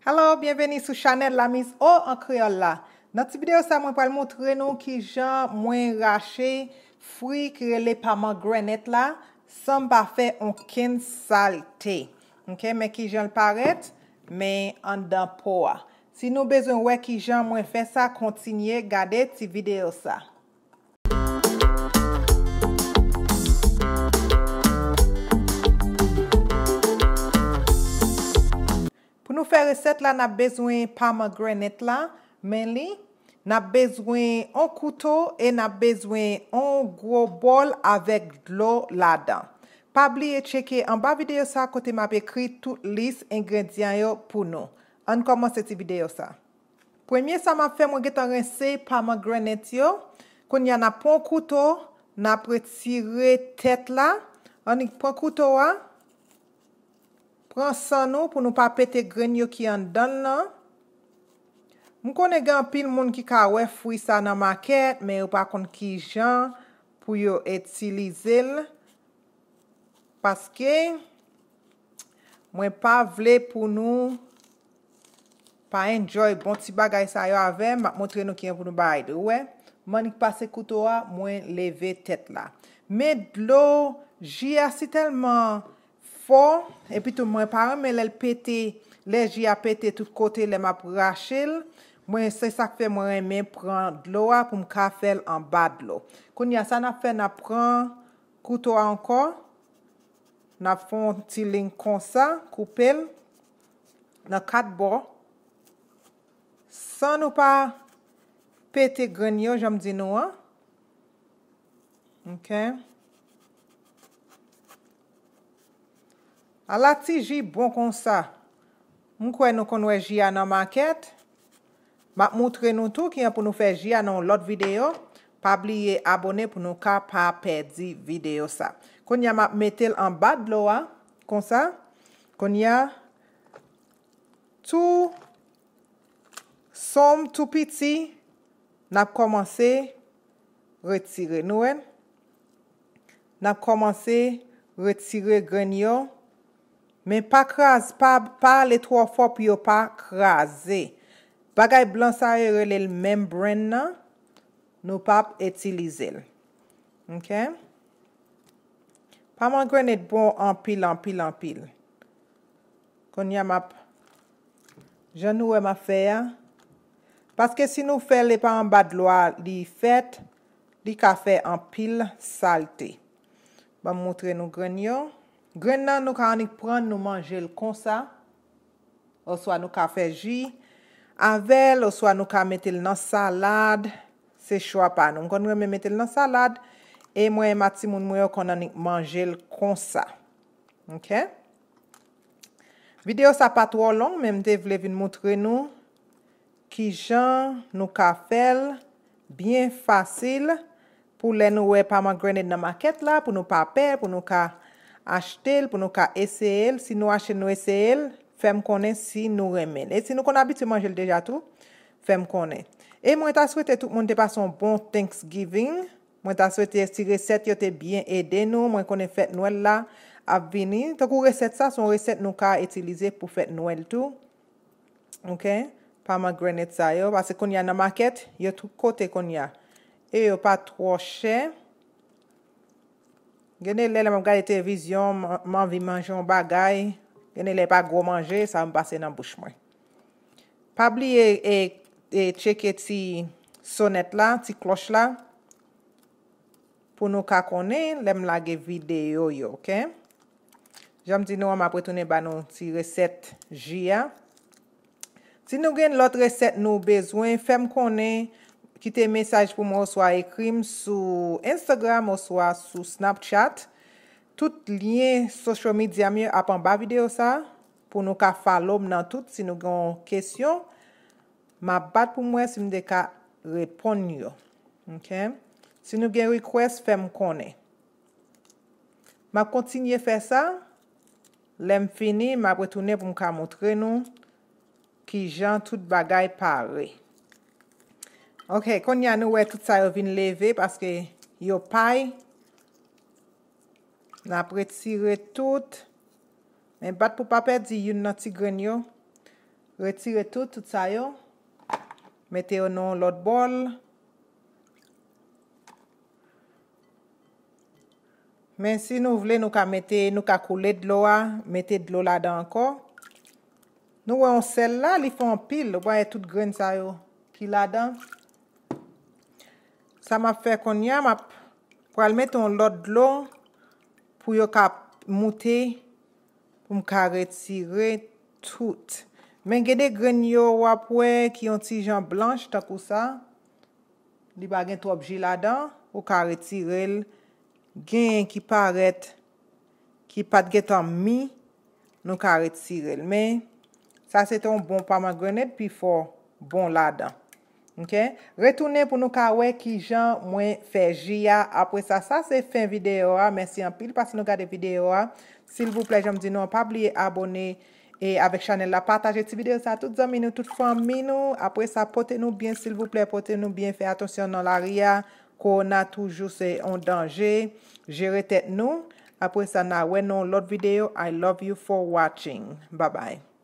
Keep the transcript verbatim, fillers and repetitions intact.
Hello, byenveni sou chanèl La Mise O an kreyòl la. Nan ti videyo sa, mwen pral montre nou kijan mwen rache fwi ki rele pomegranate la san m pa fè okenn salte. Ok, men kijan l parèt, men anndan po a. Si nou bezwen wè kijan mwen fè sa, kontinye gade ti videyo sa. Pou nou fè resèt la, n ap bezwen pomegranate la, men li, n ap bezwen yon kouto e n ap bezwen yon gwo bòl avèk dlo ladan. Pa bliye tcheke anba videyo sa kote m ap ekri tout lis engredyan yo pou nou. Ann kòmanse ti videyo sa. Premye sa m ap fè, mwen gentan rense pomegranate yo. Kounye a, n ap pran yon kouto, n ap retire tèt la. Annik pran kouto a, pran san nou pou nou pa pete grenn yo ki anndan l lan. M konnen gen anpil moun ki ka wè fwi sa nan makèt, men yo pa konn kijan pou yo itilize l. Paske mwen pa vle pou nou pa enjoy bon ti bagay sa yo avè m. M ap montre nou kijan pou nou bay dlo. Ou wè, m annik pase kouto a, mwen leve tèt la. Men dlo ji a si tèlman fò, epi tou mwen pa renmen lè l pete, lè ji a pete tout kote lè m ap rache l. Mwen, se sa k fè mwen renmen pran dlo a pou m ka fè l anba dlo. Kounye a, sa n ap fè, n ap pran kouto a ankò, n ap fè yon ti liy konsa, koupe l nan kat bò, san nou pa pete grenn yo, jan m di nou an. Ok. Ala ti ji bon konsa. M kwè nou konn wè ji a nan makèt. M ap montre nou tou kijan pou nou fè ji a nan yon lòt videyo. Pa bliye abòne pou nou ka pa pèdi videyo sa. Kounye a, m ap mete l anba dlo a, konsa. Kounye a, tou sonm tou piti, n ap kòmanse retire. Nou wè? N ap kòmanse retire grenn yo. Men pa kraze, pa, pa ale twò fò pou yo pa kraze. Bagay blan sa yo rele l membrane nan, nou p ap itilize l. Ok? Pomegranate bon anpil, anpil, anpil. Kounye a m ap, jan nou wè m ap fè a. Paske si nou fè l epa anba dlo a li fèt, li ka fè anpil salte. Ban m montre nou grenn yo. Grenn nan nou ka annik pran, nou manje l konsa. Oswa nou ka fè ji avè l, oswa nou ka mete l nan salad. Se chwa pa nou. M konn renmen mete l nan salad. E mwen e ma timoun mwen yo konn annik manje l konsa. Ok? Videyo sa pa twò long, men m te vle vin montre nou kijan nou ka fè l byen fasil pou lè nou wè pomegranate nan makèt la, pou nou pa pè, pou nou ka achte l, pou nou ka eseye l. Si nou achte l, nou eseye l, fè m konnen si nou renmen l. E si nou konn abitye manje l deja tou, fè m konnen. E mwen ta swete tout moun te pase yon bon Thanksgiving. Mwen ta swete ti resèt yo te byen ede nou. Mwen konnen fèt Nwèl la ap vini. Tankou resèt sa, se yon resèt nou ka itilize pou fèt Nwèl tou. Ok? Pomegranate sa yo. Paske kounye a nan makèt, yo tout kote kounye a. E yo pa twò chè. Gen de lè, lè m ap gade televizyon, m, m anvi manje yon bagay. Gen de lè, e pa gwo manje, sa m pase nan bouch mwen. Pa bliye e, e tcheke ti sonèt la, ti klòch la, pou nou ka konnen lè m lage videyo yo, ok? Jan m di nou an, m ap retounen ba nou ti resèt ji a. Si nou gen lòt resèt nou bezwen, fè m konnen, kite mesaj pou mwen oswa ekri m sou Instagram oswa sou Snapchat. Tout lyen social media m yo ap anba videyo sa, pou nou ka follow m nan tout. Si nou gen yon kesyon, m ap bat pou m wè si m te ka reponn yo. Ok? Si nou gen request, fè m konnen. M ap kontinye fè sa. Lè m fini, m ap retounen pou m ka montre nou kijan tout bagay pare. Ok, kounye a nou wè tout sa yo vin leve paske yo pay. N ap retire tout. Men bat pou pa pèdi youn nan ti grenn yo. Retire tout, tout sa yo. Mete yo nan yon lòt bòl. Men si nou vle, nou ka mete, nou ka koule dlo a, mete dlo ladan ankò. Nou wè yon sèl la, li fè anpil. Ou wè tout grenn sa yo ki ladan. Sa m ap fè kounye a, m ap pral mete yon lòt dlo pou yo ka moute, pou m ka retire tout. Men gen de grenn yo w ap wè ki yon ti jan blanch tankou sa. Li pa gen twòp ji ladan, ou ka retire l. Genyen ki parèt, ki pa t gentan mi, nou ka retire l. Men, sa se te yon bon pomegranate, pi fò bon ladan. Ok? Retounen pou nou ka wè ki jan mwen fè ji a. Apre sa, sa se fen videyo a. Mèsi anpil paske nou gade videyo a. Silvouplè, jan m di nou an, pa bliye abòne e avèk chanèl la, pataje ti videyo sa tout zanmi nou, tout fanmi nou. Apre sa, pote nou byen, silvouplè, pote nou byen, fè atansyon nan lari a. Kowona toujou se yon danje. Jere tèt nou. Apre sa, n a wè nan yon lòt videyo. I love you for watching. Bye bye.